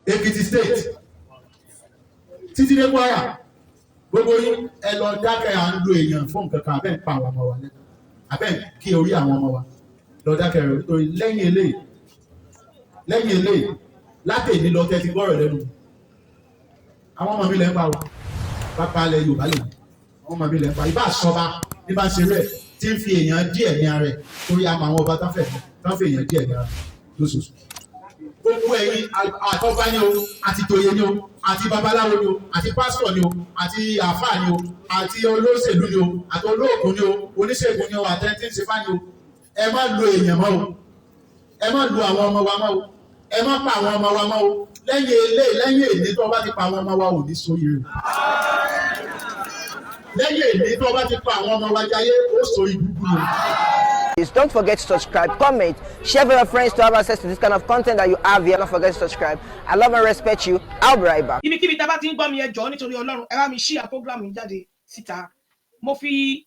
Ekiti State, títí dé Kwara, gbogbo yín, ẹ lọ dákẹ́. À ń lo èèyàn fún nǹkan kan, abẹ́ ń pa àwọn ọmọ wa lẹ́nu, abẹ́ ń kí orí àwọn ọmọ wa. Lọ dákẹ́ rẹ̀, nítorí lẹ́yìn eléyìí, lẹ́yìn eléyìí, látẹ̀ní lọ, tẹ́ ti gbọ́rọ̀ lẹ́nu, àwọn ọmọ mi lẹ́ ń pa o. Pápá alẹ́ Yorùbá lè àwọn ọmọ mi lẹ́ ń pa. Ibà sọba ní bá ń ṣe rẹ̀ tí ń fi èèyàn díẹ̀ ní ara ẹ̀, torí àmọ́ àwọn ọba tán fẹ́ èèyàn díẹ̀ ní ara lóṣooṣù. Gbogbo ẹ̀yin àtọ́gbá ni o, àti tòye ni o, àti babaláwo ni o, àti pásítọ̀ ni o, àti àáfàá ni o, àti olóṣèlú ni o, àti olóògùn ni o, oníṣègùn ni o, àtẹni tí ń ṣe fá ni o, ẹ má lo èèyàn mọ́ o. Ẹ má lo àwọn ọmọ wa mọ́ o. Ẹ má pa àwọn ọmọ wa mọ́ o. Lẹ́yìn eléyìí, lẹ́yìn èní tó bá ti pa àwọn ọmọ wa, ò ní sórí rẹ̀. Lẹ́yìn èní tó bá ti pa àwọn ọmọ wa jayé, ó sórí gbúgbú o. Please don't forget to subscribe, comment, share with your friends to have access to this kind of content that you have here. Don't forget to subscribe. I love and respect you. I'll be right back. Ibikíbi tá a bá ti ń gbọ́ mi, ẹ jọ̀ọ́, nítorí Ọlọ́run, ẹ bá mi share program yìí jáde síta. Mo fi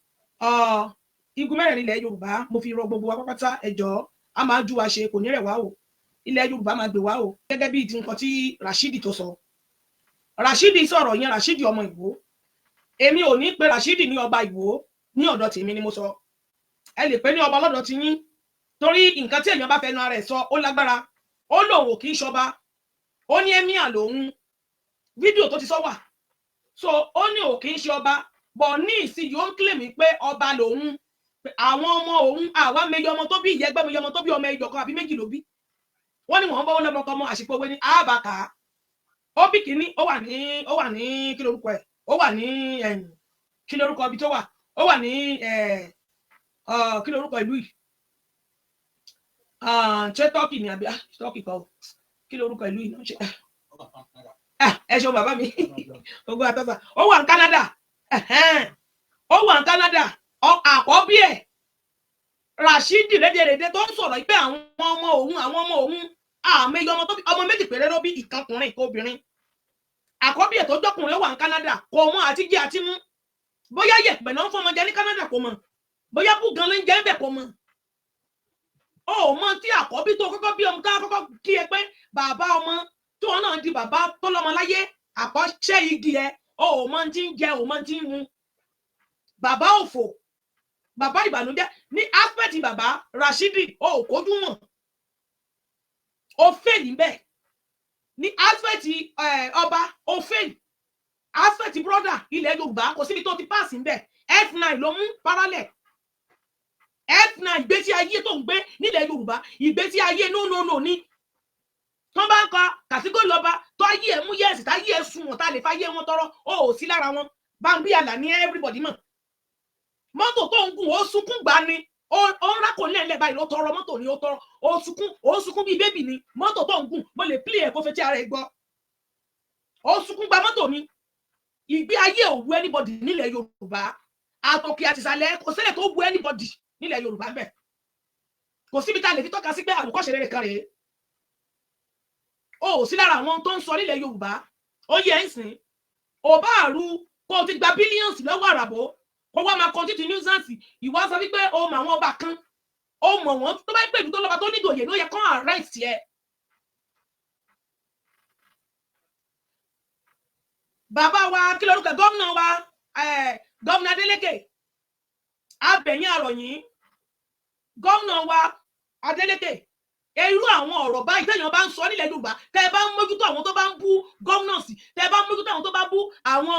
igun mẹ́rẹ̀ẹ̀rin ilẹ̀ Yorùbá, mo fi rọ gbogbo wa pápátá. Ẹ jọ̀ọ́, a máa ju wa ṣe, kò ní rẹ̀ wá o. Ilẹ̀ Yorùbá máa gbè wá o. Gẹ́gẹ́ bí ti nǹkan tí Rashidi tó sọ, Rashidi sọ̀rọ̀ yẹn, Rashidi ọmọ Ìwó. Èmi ò ní pe Rashidi ní ọba Ìwó ní ọ̀dọ̀ tèmi ni mo sọ. Ẹ lè pè ní ọba lọ́dọ̀ ti yín, torí nǹkan tí èèyàn bá fẹnu ara ẹ̀ sọ, ó lágbára. Ó lòun ò kì í ṣọba, ó ní emir lòun. Fídíò tó ti sọ wà. So ó ní ò kì í ṣe ọba bọ̀, ní ìsinyìí ó ń claim pé ọba lòun, pé àwọn ọmọ òun, àwa mẹyọ ọmọ tó bí, ìyẹgbẹ́ mẹyọ ọmọ tó bí, ọmọ ẹyọ kan àbí méjì ló bí. Wọ́n ní wọ́n bọ́ lọ́mọ kan mọ́ àṣìpọ̀ owó ní àbàkà. Ó bí kínní, ó wà ní kí lorúkọ ẹ̀, ó wà ní ẹ̀yìn, kí lorúkọ ibi tó wà, ó wà ní kí lorúkọ ìlú yìí? Ṣé Turkey ni àbí Turkey kọ́ o? Kí lorúkọ ìlú yìí náà ṣe? Ẹ ṣeun, bàbá mi ogun àtọ́sà. Ó wà ní Canada. Ó wà ní Canada. Àkọ́bí ẹ̀, Rashidi rédèrèdè tó ń sọ̀rọ̀ pé àwọn ọmọ òun, àwọn ọmọ òun, àmì ọmọ tó bí, ọmọ méjì péré ló bí, ìkankùnrin, ìkan obìnrin. Àkọ́bí ẹ̀ tó jọkùnrin, ó wà ní Canada. Kò mọ àti jẹ àti mú. Bóyá yẹ̀pẹ̀ náà ń fọmọ jẹ ní Canada, kò mọ̀. Bóyá bú gan ló ń jẹ́ ń bẹ̀, kò mọ̀. Ó mọ tí àkọ́bí tó kọ́kọ́ bí, ọmọ tó kọ́kọ́ kí ẹ pé bàbá ọmọ, tí wọn náà di bàbá tó lọ́mọ láyé, àkọ́ṣẹ́ igi ẹ, ó mọ tí ń jẹ, ó mọ tí ń mu. Bàbá òfò, bàbá ìbànújẹ́ ní aspect. Bàbá Rashidi, ó kójú wọn, ó fail bẹ́ẹ̀ ní aspect ọba, ó fail aspect brother ilẹ̀ Yorùbá. Kò síbi tó ti pass ń bẹ̀. F9 ló mú parallel F9. Ìgbésí ayé tó ń gbé nílẹ̀ Yorùbá, ìgbésí ayé no, no, no ní tó bá ń kọ category ọba tó ayé ẹ mú yes, táyé ẹ sunwọ̀n, tá lè fáyé wọn tọrọ, ó ò sí lára wọn. Báńbí àlà ní everybody mọ̀. Mọ́tò tó ń gùn, ó sunkún gbà ni, ó ń rákò ní ẹ̀lẹ́ báyìí ló tọrọ mọ́tò ni. Ó tọrọ, ó sunkún, ó sunkún bíi baby ni. Mọ́tò tó ń gùn, mo lè play ẹ̀ kó fetí ara ẹ̀ gbọ́. Ó sunkún gba mọ́tò ni. Ìgbé ayé ò wu anybody nílẹ̀ Yorùbá, àtòkè àtìsàlẹ̀. Kò sílẹ̀ tó wu anybody nílẹ̀ Yorùbá ń bẹ̀. Kò síbi tá a lè fi tọ́ka sí pé àwòkọ́ṣe rere kan rèé. O ò sí lára àwọn tó ń sọ nílẹ̀ Yorùbá. Ó yẹ ń sìn ò bá àrú kó o ti gba billions lọ́wọ́ àràbò, kó wá máa continue nuisance. Ìwọ sọ wípé o mọ àwọn ọba kan, o mọ̀ wọ́n. Tó bá pè ní tó lọ́ba tó nídòye ló yẹ kán arrest ẹ. Bàbá wa, kí lorúkọ gómìnà wa, gómìnà Adeleke, abẹ̀yìn àròyìn. Gómìnà wa Adeleke, irú àwọn ọ̀rọ̀ báyìí téèyàn bá ń sọ nílẹ̀ Yorùbá, tẹ́ ẹ bá ń mójútó àwọn tó bá ń bú governors, tẹ́ ẹ bá ń mójútó àwọn tó bá bú àwọn,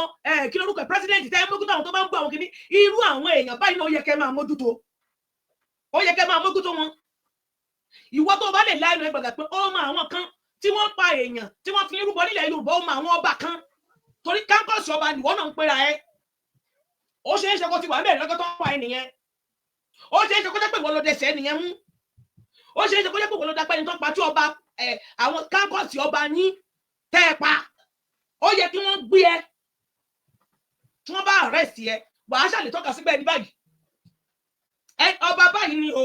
kí lorúkọ, president, tẹ́ ẹ mójútó àwọn tó bá ń bú àwọn kìíní, irú àwọn èèyàn báyìí náà, ó yẹ kẹ́ máa mójútó, ó yẹ kẹ́ máa mójútó wọn. Ìwọ tó bá lè láìnú ẹ gbàgbà pé ó mọ àwọn kan tí wọ́n pa èèyàn, tí wọ́n fi ń rúbọ nílẹ̀ Yorùbá, ó mọ àwọn ọba kan, torí kánkọ́ọ̀sì ọba nìwọ náà ń pera ẹ. Ó ṣeé ṣe kó ti wà ń bẹ̀rẹ̀ lọ́gọ́ tó ń pa ẹnìyẹn. Ó ṣeé ṣe kó jẹ́ pé ìwọ ló dẹsẹ̀ ẹnìyẹn mú. Ó ṣeé ṣe kó jẹ́ pé ìwọ ló dápẹ́ ẹni tó pa, tí ọba ẹ, àwọn kánkọ́ọ̀sì ọba yín tẹ́ ẹ pa. Ó yẹ kí wọ́n gbé ẹ. Tí wọ́n bá arrest ẹ, wàá ṣàlè tọ́ka síbẹ̀ ní báyìí, ẹ ọba báyìí ni o.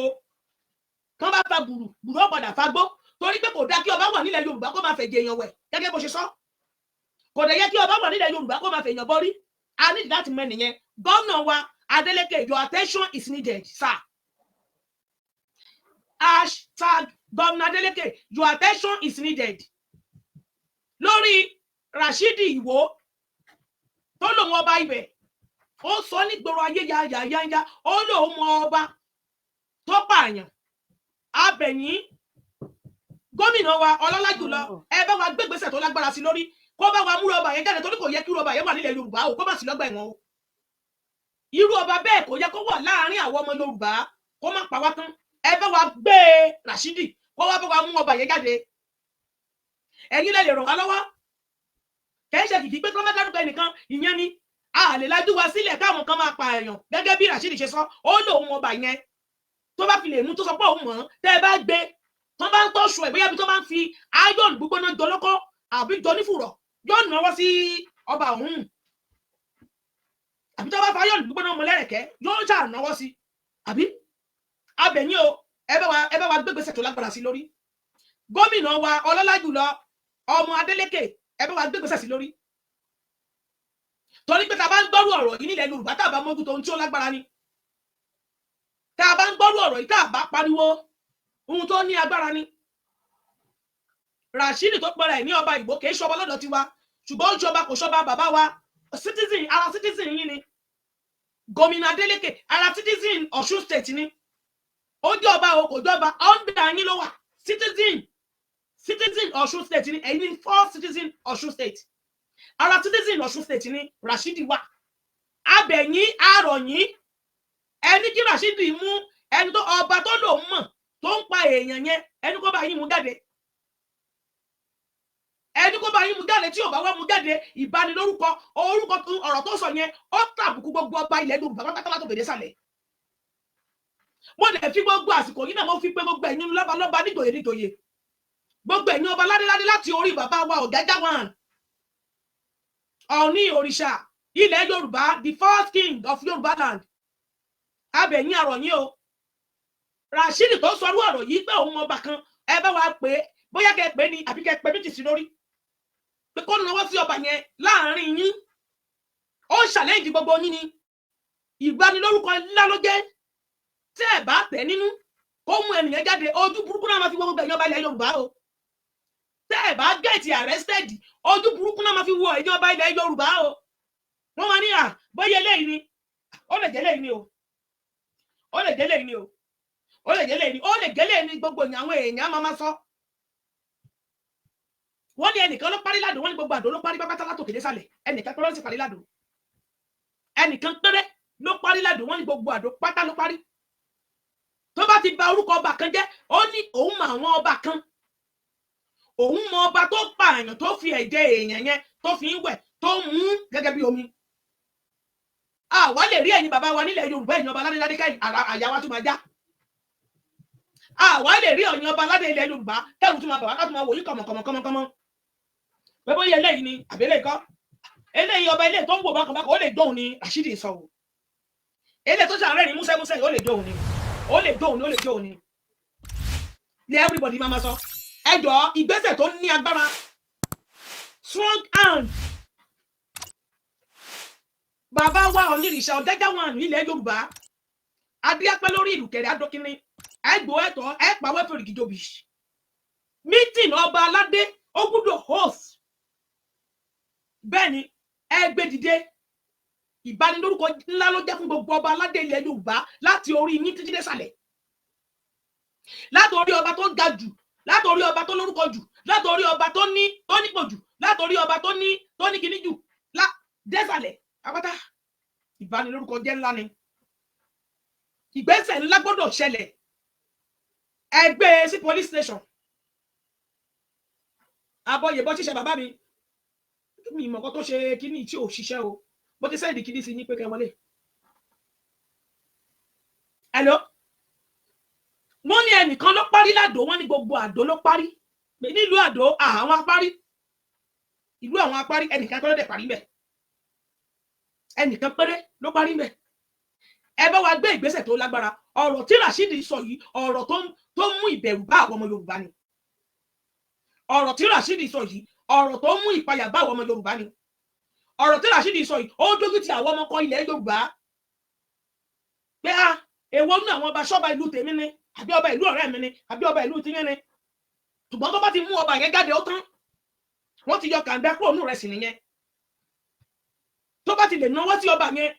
Tí wọ́n bá fa gbùrù gbùrù, ó padà fagbó, torí pé kò dáa kí ọba wà nílẹ̀ Yorùbá kó máa fẹ̀jẹ̀ èèyàn wẹ̀ gẹ́gẹ́ bó ṣe sọ. Kò dẹ̀ yẹ kí ọba wà nílẹ̀ Yorùbá kó máa fẹ̀yàn bọ́rí. A ní láti mọ ẹnìyẹn. Gómìnà wa Adeleke, your attention is needed, sir. #GovernorAdeleke, your attention is needed. Lórí Rashidi Ìwó tó lòun ọba ibẹ̀, ó sọ nígboro ayé yáyáyáyá, ó lòun mọ ọba tó pààyàn. Abẹ̀yìn gómìnà wa ọlọ́lá jùlọ, ẹ bá wa gbégbèsè tó lágbára sí lórí, kó bá wa múra ọba yẹn jáde, torí kò yẹ kí irú ọba yẹn wà nílẹ̀ Yorùbá o, kó má sí lọ́gbà ẹ̀wọ̀n o. Irú ọba bẹ́ẹ̀ kò yẹ kó wà láàárín àwọn ọmọ Yorùbá, kó má pa wá tán. Ẹ bá wa gbé Rashidi, kó wá bá wa mú ọba yẹn jáde. Ẹ̀yin lẹ lè ràn wá lọ́wọ́. Kì í ṣe kìkì pé kí wọ́n má dárúkọ ẹnìkan, ìyẹn ni a lè lajú wa sílẹ̀ káwọn kan máa pa èèyàn. Gẹ́gẹ́ bí Rashidi ṣe sọ, ó lóun ọba yẹn, tó bá fi lè mú tó sọ pé òun mọ̀ ọ́n, tẹ́ ẹ bá gbé tó bá ń tọ́ṣù ẹ̀, bóyá bí tó bá ń fi iron gbígbóná jọ lọ́kọ́ àbí jọ nífùrọ̀, yóò náwó sí ọba ọ̀hún, àbí tó bá fa iron gbígbóná ọmọ lẹ́rẹ̀kẹ́, yóò ṣànáwó sí. Àbí abẹ̀yìn o, ẹ bá wa gbégbèsè tó lágbára sí lórí. Gómìnà wa ọlọ́lá jùlọ ọmọ Adeleke, ẹ bá wa gbégbèsè sí lórí, torí pé tá a bá ń gbọ́rú ọ̀rọ̀ yìí nílẹ̀ Yorùbá, tá a bá mójútó ohun tí ó lágbára ni. Tá a bá ń gbọ́rú ọ̀rọ̀ yìí, tá a bá pariwo ohun tó ní agbára ni. Rashidi tó pẹ̀rẹ̀ ní ọba Ìgbò kì í ṣọba lọ́dọ̀ tiwa, ṣùgbọ́n ó ṣọba, kò ṣọba bàbá wa. Citizen, ara citizen yín ni gómìnà Adeleke, ara citizen Ọ̀ṣun State ni. Ó jẹ́ ọba o, kò jọba, under yín ló wà. Citizen Ọ̀ṣun State ni ẹ̀yin ní, first citizen Ọ̀ṣun State. Ara citizen Ọ̀ṣun State ni Rashidi wà. Abẹ̀yìn àròyìn, ẹni kí Rashidi mú ẹni tó ọba tó lòun mọ̀ tó ń pa èèyàn yẹn, ẹni kó bá yín mú jáde, ẹni kó bá yín mú jáde. Tí ò bá wá mú jáde, ìbanilórúkọ orúkọ, ọ̀rọ̀ tó sọ yẹn, ó tàbùkù gbogbo ọba ilẹ̀ Yorùbá pátápátá tó fèdè sàlẹ̀. Mo dẹ̀ fi gbogbo àsìkò yìí náà, mo fi pé gbogbo ẹ̀yin lọ́balọ́ba, níjòyè níjòyè, gbogbo ẹ̀yin ọba ládéládé, láti orí bàbá wa Ọ̀jájá one, Ọ̀ọ̀ni òrìṣà ilẹ̀ Yorùbá, the first king of Yorùbá land, abẹ̀yìn àròyìn o. Rashidi tó sọrú ọ̀rọ̀ yìí pé òun ọba kan, ẹ bá wa pè é, bóyá kẹ́ pè é ni àbí kẹ́ pè méjì sí lórí, pé kó nawọ́ sí ọba yẹn láàrin yín. Ó ń ṣàlẹ́yìn gbogbo yín ni. Ìgbanilórúkọ ńlá ló jẹ́. Tí ẹ bá tẹ̀ nínú kó mú ẹnìyẹn jáde, ojú burúkú náà máa fi gbogbo ẹ̀yin ọba ilẹ̀ Yorùbá o. Tẹ́ ẹ bá get arrested, ojú burúkú náà máa fi wọ ẹ̀yin ọba ilẹ̀ Yorùbá o. Wọ́n máa ní à bóyá eléyìí ni, ó lè jẹ́ eléyìí ni o, ó lè jẹ́ eléyìí ni o, ó lè jẹ́ eléyìí ni, ó lè jẹ́ eléyìí ni. Gbogbo àwọn èèyàn máa máa sọ. Wọ́n ní ẹnìkan ló parí ládùn, wọ́n ní gbogbo àdó ló parí pápátá látòkè désàlẹ̀. Ẹnìkan péré ló sì parí ládùn, ẹnìkan péré ló parí ládùn, wọ́n ní gbogbo àdó pátá ló parí. Tó bá ti ba orúkọ ọba kan jẹ́, ó ní òun mọ àwọn ọba kan, òun mọ ọba tó pààyàn, tó fi ẹ̀jẹ̀ èèyàn yẹn tó fi ń wẹ̀, tó mú gẹ́gẹ́ bí omi. Àwa lè rí ẹ̀yin bàbá wa nílẹ̀ Yorùbá, ẹ̀yin ọba aládéládé, kẹ́yìn àyà wa tún máa já. Àwa lè rí ẹ̀yin ọba aládé ilẹ̀ Yorùbá, kẹ́rù tún máa bà wá, ká tún máa wò yí kọ̀mọ̀kọ̀mọ̀kọ̀mọ̀ pé bóyá eléyìí ni àbí eléyìí kọ́. Eléyìí ọba eléyìí tó ń wò bákan bákan, ó lè dóhùn ni Rashidi sọ o. Eléyìí tó ṣàárẹ̀ ní músẹ́músẹ́, ó lè dóhùn ni, ó lè dóhùn ni, ó lè dóhùn ni ní everybody máa ma sọ. Ẹ jọ̀ọ́, ìgbésẹ̀ tó ní agbára, strong hand, bàbá wa onírìṣà Ọ̀jájá wọn ilẹ̀ Yorùbá, adíápẹ́ lórí ìlúkẹ̀rẹ̀ adókínní, ẹgbò ẹ̀tọ́ ẹ pàwẹ́ fèrèkìjòbì. Meeting ọba aládé ó gbúdọ̀ host. Bẹ́ẹ̀ ni, ẹ gbé dìde. Ìbanilórúkọ ńlá ló jẹ́ fún gbogbo ọba aládé ilẹ̀ Yorùbá, láti orí yín títí dé sàlẹ̀, láti orí ọba tó ga jù, láti orí ọba tó lórúkọ jù, láti orí ọba tó ní tó nípò jù, láti orí ọba tó ní tó ní kíní jù lá désàlẹ̀ apáta. Ìbanilórúkọ jẹ́ ńlá ni. Ìgbésẹ̀ ńlá gbọ́dọ̀ ṣẹlẹ̀. Ẹ gbé e sí police station. Abọ́yẹ̀bọ́ ṣiṣẹ́ bàbá mi, mi ìmọ̀ kan tó ṣe kíní tí ò ṣiṣẹ́ o. Bó ti send kíní sí yín pé kẹ́ wọlé. Hello, wọ́n ní ẹnìkan ló parí ládò, wọ́n ní gbogbo àdó ló parí pé nílùú àdó àwọn apárí, ìlú àwọn apárí, ẹnìkan péré dẹ̀ parí mbẹ̀, ẹnìkan péré ló parí mbẹ̀. Ẹ bá wa gbé ìgbésẹ̀ tó lágbára. Ọ̀rọ̀ tí Rashidi sọ yìí, ọ̀rọ̀ tó mú ìbẹ̀rù bá àwọn ọmọ Yorùbá ni. Ọ̀rọ̀ tí Rashidi sọ yìí, ọ̀rọ̀ tó mú ìpayà bá àwọn ọmọ Yorùbá ni. Ọ̀rọ̀ tí Rashidi sọ yìí, ó dójú ti àwọn ọmọkọ ilẹ̀ Yorùbá pé a èwo nínú àwọn ọba, ṣọ́ba ìlú tèmi ni àbí ọba ìlú ọ̀rẹ́ mi ni àbí ọba ìlú tiyín ni? Ṣùgbọ́n tó bá ti mú ọba yẹn jáde, ó tán. Wọ́n ti yọ kàńdá kúrò nù rẹ̀ sí nìyẹn. Tó bá ti lè náwó sí ọba yẹn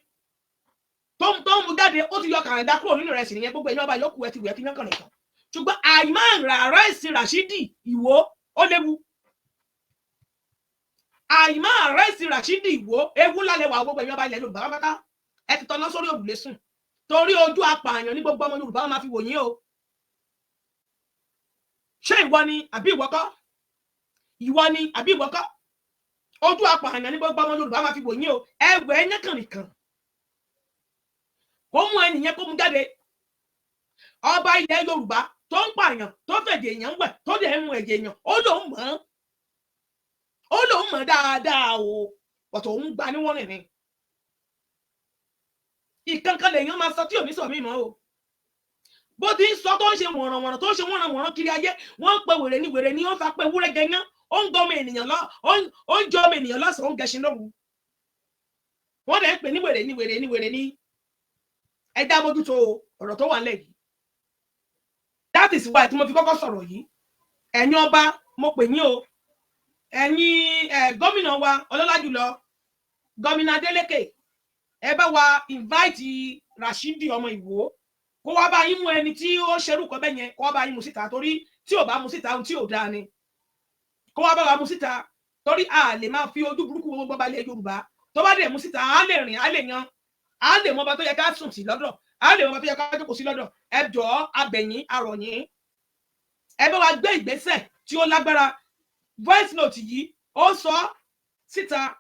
tó ń mú jáde, ó ti yọ kàńdá kúrò nínú rẹ̀ sí nìyẹn. Gbogbo ẹ̀yin ọba yòókù, ẹ ti wẹ̀ kí yán kàn nìkan. Ṣùgbọ́n àìmọ́ arrest Rashidi Ìwó, ó léwu. Àìmọ́ arrest Rashidi Ìwó, ewu ńlá lẹwà. Gbogbo ẹ̀yin ọba ilẹ̀ Yorùbá pátápátá, ẹ ti tọ́ná sórí òrùlé sùn, torí ojú apààyàn ní gbogbo ọmọ Yorùbá máa fi wò yín o. Ṣé ìwọ ni àbí ìwọ kọ́? Ìwọ ni àbí ìwọ kọ́? Ojú apààyàn ní gbogbo ọmọ Yorùbá máa fi wò yín o. Ẹwẹ ẹyẹkànnìkan kó mú ẹnìyẹn, kó mú jáde. Ọba ilẹ̀ Yorùbá tó ń pààyàn, tó fẹ̀jẹ̀ èèyàn wẹ̀, tó dẹ̀ ń mu ẹ̀jẹ̀ èèyàn, ó lòún mọ̀ ọ́n, ó lòún mọ̀ dáadáa o, pọ̀tò òun gba ní wọ́n rìn ní ìkankan lèèyàn máa sọ tí ò ní sọ mí mọ́ o. Bó ti ń sọ, tó ń ṣe wọ̀nrànwọ̀nràn, tó ń ṣe wọ̀nrànwọ̀nràn kiri ayé, wọ́n ń pe wèrè ní wèrè ní ó ń fa pé ewúrẹ́ gẹyán, ó ń gọmọ ènìyàn lọ, ó ń jọ ọmọ ènìyàn lọ́sàn-án, ó ń gẹṣin lóru. Wọ́n dẹ̀ ń pè ní wèrè ní wèrè ní wèrè ní. Ẹ dá mójútó ọ̀rọ̀ tó wà nílẹ̀ yìí. That is why tí mo fi kọ́kọ́ sọ̀rọ̀ yìí. Ẹ̀yin ọba, mo pè yín o. Ẹ̀yin gómìnà wa, ọlọ́lá jùlọ gómìnà Adeleke, ẹ bá wa invite Rashidi ọmọ Ìwó, kó wá bá yín mú ẹni tí ó ṣerú kọ bẹ́ẹ̀ yẹn, kó wá bá yín mú síta, torí tí ò bá mú síta, ohun tí ò dáa ni. Kó wá bá wa mú síta, torí a lè máa fi ojú burúkú gbogbo ọba ilẹ̀ Yorùbá. Tó bá dẹ̀ mú síta, á lè rìn, á lè yan, á lè mọ ọba tó yẹ ká sùn sí lọ́dọ̀, á lè mọ ọba tó yẹ ká jókòó sí lọ́dọ̀. Ẹ jọ̀ọ́, abẹ̀yìn arọ̀yìn, ẹ bá wa gbé ìgbésẹ̀ tí ó lágbára. Voice note yìí, ó sọ síta.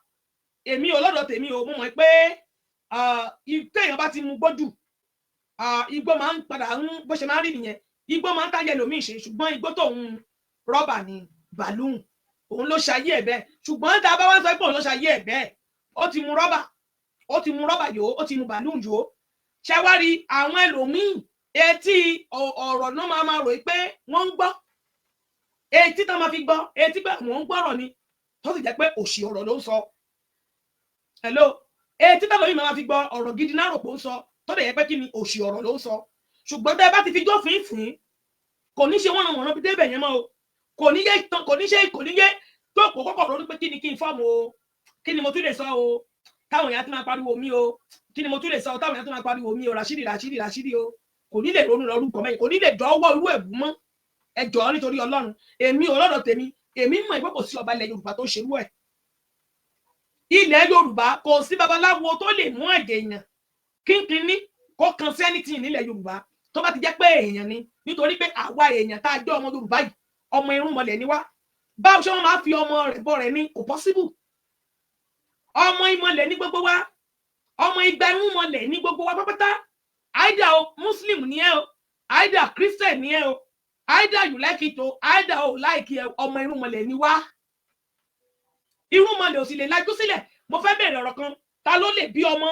Èmi ò lọ́dọ̀ tèmi o, mo mọ̀ pé téèyàn bá ti mu gbójú, igbó máa ń padà ń bó ṣe máa ń rí nìyẹn. Igbó máa ń táyẹ lòmíì ṣe, ṣùgbọ́n igbó tóun rọ́bà ni balloon, òun ló ṣayé ẹ̀ bẹ́ẹ̀. Ṣùgbọ́n tá a bá wá sọ pé òun ló ṣayé ẹ̀ bẹ́ẹ̀, ó ti mu rọ́bà, ó ti mu rọ́bà yòó, ó ti mu balloon yòó. Ṣẹ́wárí àwọn ẹlòmíì, etí ọ̀rọ̀ náà máa máa rò pé wọ́n ń gbọ́, etí tó máa fi gbọ́, etí pé wọ́n ń gbọ́rọ̀ ni, tó sì jẹ́ pé òṣì ọ̀rọ̀ ló ń sọ. Hello, etí tó lóyún máa fi gbọ́ ọ̀rọ̀ gidi náà rò pé ó ń sọ, tó dẹ̀ yẹ pé kí ni, òṣì ọ̀rọ̀ ló ń sọ. Ṣùgbọ́n tẹ́ ẹ bá ti fi jófin fín, kò ní ṣe wọ́n wọ̀nà bí débẹ̀ yẹn mọ́ o. Kò ní yé tán, kò ní ṣe, kò ní yé tó kò kọ́kọ́ ronú pé kí ni kí n fọ́ọ̀mù o, kí ni mo tún lè sọ o, táwọn èèyàn ti máa pariwo mi o, kí ni mo tún lè sọ táwọn èèyàn ti máa pariwo mi o, Rashidi, Rashidi, Rashidi o. Kò ní lè ronú lọ orúkọ mẹ́yìn, kò ní lè dọ́wọ́ irú ẹ̀bù mọ́. Ẹ jọ̀ọ́, nítorí Ọlọ́run, èmi ò lọ́dọ̀ tèmi, èmi mọ̀ ìpé kò sí ọba ilẹ̀ Yorùbá tó ṣerú ẹ̀. Ilẹ̀ Yorùbá, kò sí babaláwo tó lè mú ẹ̀jẹ̀ èèyàn kínkínní kó kan sí anything nílẹ̀ Yorùbá, tó bá ti jẹ́ pé èèyàn ni. Nítorí pé àwa èèyàn tá a jẹ́ ọmọ Yorùbá yìí, ọmọ irúnmọlẹ̀ ni wá. Báwo ṣé wọ́n máa fi ọmọ rẹ̀ bọ́ rẹ̀ ní? Kò possible. Ọmọ ìmọ̀lẹ̀ ní gbogbo wa, ọmọ igba irúnmọlẹ̀ ní gbogbo wa pápátá. Either o Muslim ni ẹ o, either Christian ni ẹ o, either you like it o, either o like ẹ, ọmọ irúnmọlẹ̀ ni wá. Irúnmọlẹ̀ ò sì lè lajú sílẹ̀. Mo fẹ́ bẹ̀rẹ̀ ọ̀rọ̀ kan. Ta ló lè bí ọmọ,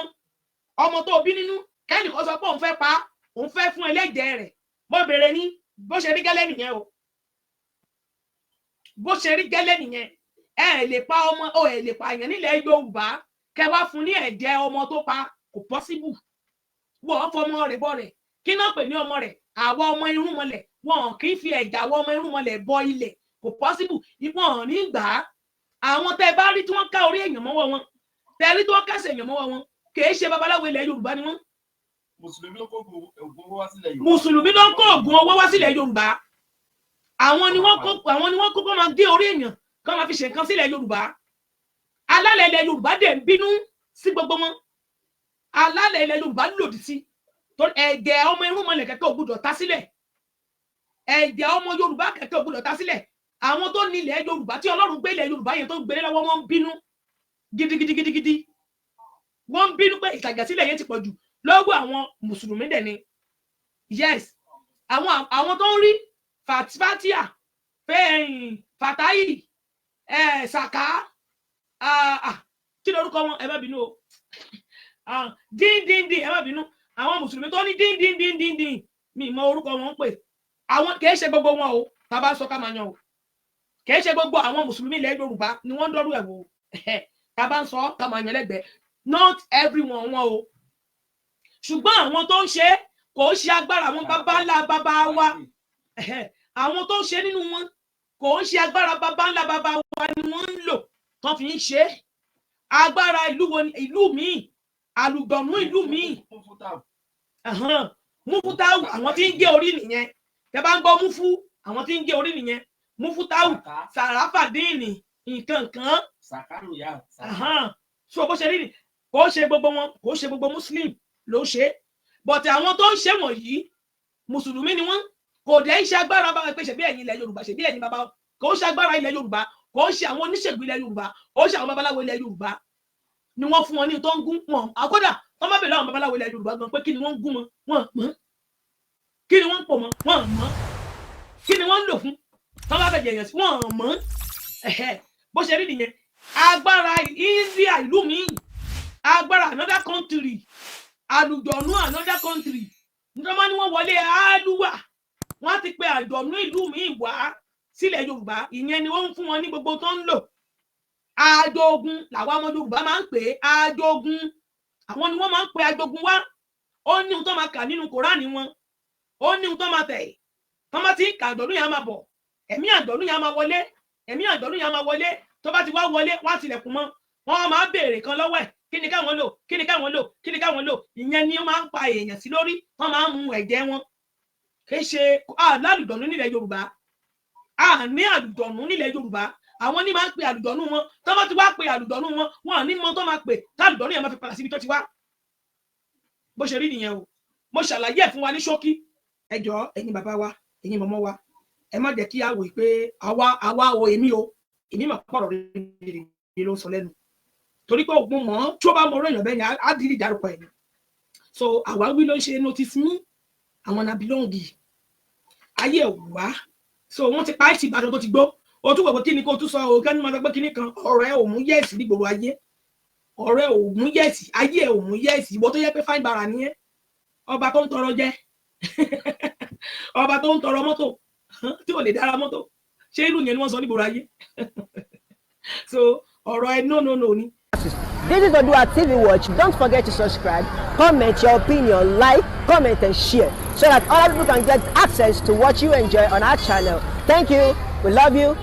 ọmọ tó bí nínú, kẹ́nìkan sọ pé òun fẹ́ pa, òun fẹ́ fún ẹlẹ́jẹ̀ rẹ̀? Mo bèrè ní. Bó ṣe rí gẹ́lẹ́ nìyẹn o, bó ṣe rí gẹ́lẹ́ nìyẹn. Ẹ lè pa ọmọ o, ẹ lè pa èèyàn nílẹ̀ Yorùbá, kẹ wá fún ní ẹ̀jẹ̀ ọmọ tó pa. Kò possible. Wọ́n fọmọ rẹ̀ bọ́ rẹ̀, kí náà pè ní ọmọ rẹ̀? Àwa ọmọ irúnmọlẹ̀, wọn kì í fi ẹ̀jẹ̀ àwọn ọmọ irúnmọlẹ̀ bọ ilẹ̀. Kò possible. Ìwọ̀n ní gbà á. Àwọn tẹ́ bá rí tí wọ́n ká orí èèyàn mọ́wọ́ wọn, tẹ́ rí tí wọ́n kásẹ̀ èèyàn mọ́wọ́ wọn, kì í ṣe babaláwo ilẹ̀ Yorùbá ni wọ́n. Mùsùlùmí ló kó oògùn owó wá sílẹ̀ Yorùbá. Mùsùlùmí ló ń kó oògùn owó wá sílẹ̀ Yorùbá. Àwọn ni wọ́n kó kó máa gé orí èèyàn, kó máa fi ṣe nǹkan sílẹ̀ Yorùbá. Alálẹ̀ ilẹ̀ Yorùbá dẹ̀ ń bínú sí gbogbo wọn. Alálẹ̀ ilẹ̀ Yorùbá lòdì sí ẹ̀jẹ̀ ọmọ irúnmọlẹ̀ kẹ̀kẹ́ ò gbúdọ̀ ta sílẹ̀. Ẹ̀jẹ̀ ọmọ Yorùbá kẹ̀kẹ́ ò gbúdọ̀ ta sílẹ̀. Àwọn tó ní ilẹ̀ Yorùbá, tí Ọlọ́run gbé ilẹ̀ Yorùbá yẹn tó gbélé lọ́wọ́, wọn ń bínú gidigidigidigidi. Wọ́n ń bínú pé ìtàjẹ̀sílẹ̀ yẹn ti pọ̀ jù lọ́wọ́ àwọn mùsùlùmí dẹ̀ ni. Yes, àwọn tó ń rí fatia fẹ́ẹ̀yìn fatayi saka, kí lorúkọ wọn? Ẹ má bínú o. Dín dín dín, ẹ má bínú. Àwọn mùsùlùmí tó ní dín dín dín dín dín, mi mọ orúkọ wọn ń pè. Àwọn kì í ṣe gbogbo wọn o, tá a bá sọ ká máa yan o. Kì í ṣe gbogbo àwọn mùsùlùmí ilẹ̀ Yorùbá ni wọ́n ń dọ́rù ẹ̀ wò. Tá a bá ń sọ ká máa yan lẹ́gbẹ̀ẹ́, not everyone wọn o. Ṣùgbọ́n àwọn tó ń ṣe, kò ṣe agbára àwọn bàbá ńlá bàbá wa. Àwọn tó ń ṣe nínú wọn Kò ń ṣe agbára baba ńlá baba wa ni wọ́n ń lò tán fi ń ṣe é. Agbára ìlú wo ni? Ìlú míì, àlùgbọ̀nú ìlú míì. Múfútáwù, àwọn tí ń gé orí nìyẹn. Tẹ bá ń gbọ́ múfú, àwọn tí ń gé orí nìyẹn. Múfútáwù, sàràfàdíìnì, nǹkan kan. So bó ṣe rí ni, kò ṣe gbogbo wọn, kò ṣe gbogbo muslim ló ṣe, but àwọn tó ń ṣe wọ̀nyí, mùsùlùmí ni wọ́n. Kò dẹ̀ ń ṣe agbára bá pé ṣe bí ẹ̀yin ilẹ̀ Yorùbá, ṣe bí ẹ̀yin bàbá. Kò ń ṣe agbára ilẹ̀ Yorùbá, kò ń ṣe àwọn oníṣègùn ilẹ̀ Yorùbá, kò ń ṣe àwọn babaláwo ilẹ̀ Yorùbá ni wọ́n fún wọn ní tó ń gún wọn. Àkódà wọ́n má bèèrè àwọn babaláwo ilẹ̀ Yorùbá gan pé kí ni wọ́n ń gún wọn, wọ́n mọ̀. Kí ni wọ́n ń pò mọ́, wọ́n mọ̀. Kí ni wọ́n ń lò fún tọ́ bá fẹ̀jẹ̀ yẹn sí, wọ́n mọ̀. Bó ṣe rí nìyẹn. Agbára India, ìlú míì, agbára another country, àlùjọ̀nú another country. Nítorí wọ́n ní wọ́n wọlé àlùwà, wọ́n ti pe àjọ̀nú ìlú míì wá sílẹ̀ Yorùbá. Ìyẹn ni wọ́n ń fún wọn ní gbogbo tó ń lò. Ajogun làwọn ọmọ Yorùbá máa ń pè é. Ajogun, àwọn ni wọ́n máa ń pe ajogun wá. Ó ní ohun tó máa kà nínú Kòránì wọn, ó ní ohun tó máa tẹ̀ tó máa ti ń kà. Àjọ̀nú yẹn á máa bọ̀, ẹ̀mí àjọ̀nú yẹn á máa wọlé, ẹ̀mí àjọ̀nú yẹn á máa wọlé. Tó bá ti wá wọlé, wọ́n á tilẹ̀kùn mọ́, wọ́n máa béèrè kan lọ́wọ́ ẹ̀: kí ni káwọn lò, kí ni káwọn lò, kí ni káwọn lò? Ìyẹn ni ó máa ń pa èèyàn sí lórí, wọ́n máa ń mu ẹ̀jẹ̀ wọn. Kì í ṣe àlùjọ̀nú nílẹ̀ Yorùbá. A ní àlùjọ̀nú nílẹ̀ Yorùbá. Àwọn ní máa ń pe àlùjọ̀nú wọn. Tó bá ti wá pe àlùjọ̀nú wọn, wọn ní mọ tó máa pè tálùjọ̀nú yẹn máa fi padà síbi tó ti wá. Bó ṣe rí nìyẹn o. Mo ṣàlàyé ẹ̀ fún wa ní ṣókí. Ẹ jọ̀ọ́, ẹ̀yin bàbá wa, ẹ̀yin mọ̀mọ́ wa, ẹ má jẹ́ kí a wò pé àwa o, èmi o, èmi mà pọ̀rọ̀ rere ló ń sọ lẹ́nu, torí pé ògùn mọ́ tí ó bá mọ orí èèyàn bẹ́ẹ̀ yẹn, á dìrì ìdárúkọ ẹ̀ ni. So àwa wí ló ń ṣe notice me, àwọn na belong ayé ẹ̀ wá. So wọ́n ti pa àìsí Ìbàdàn tó ti gbó. O tún wọ̀ pé kí ni kó tún sọ o, kẹ́ni máa sọ pé kíní kan. Ọ̀rọ̀ ẹ̀ ò mú yes ní gbogbo ayé. Ọ̀rọ̀ ẹ̀ ò mú yes, ayé ẹ̀ ò mú yes. Ìwọ tó yẹ pé fine bara ni ẹ́, ọba tó ń tọrọ jẹ, ọba tó ń tọrọ mọ́tò tí ò lè dára mọ́tò, ṣé irú yẹn ni wọ́n sọ ní gbogbo ayé? So ọ̀rọ̀ ẹ̀, no, no, no ni. This is Odua TV Watch. Don't forget to subscribe, comment your opinion, like, comment, and share so that other people can get access to what you enjoy on our channel. Thank you. We love you.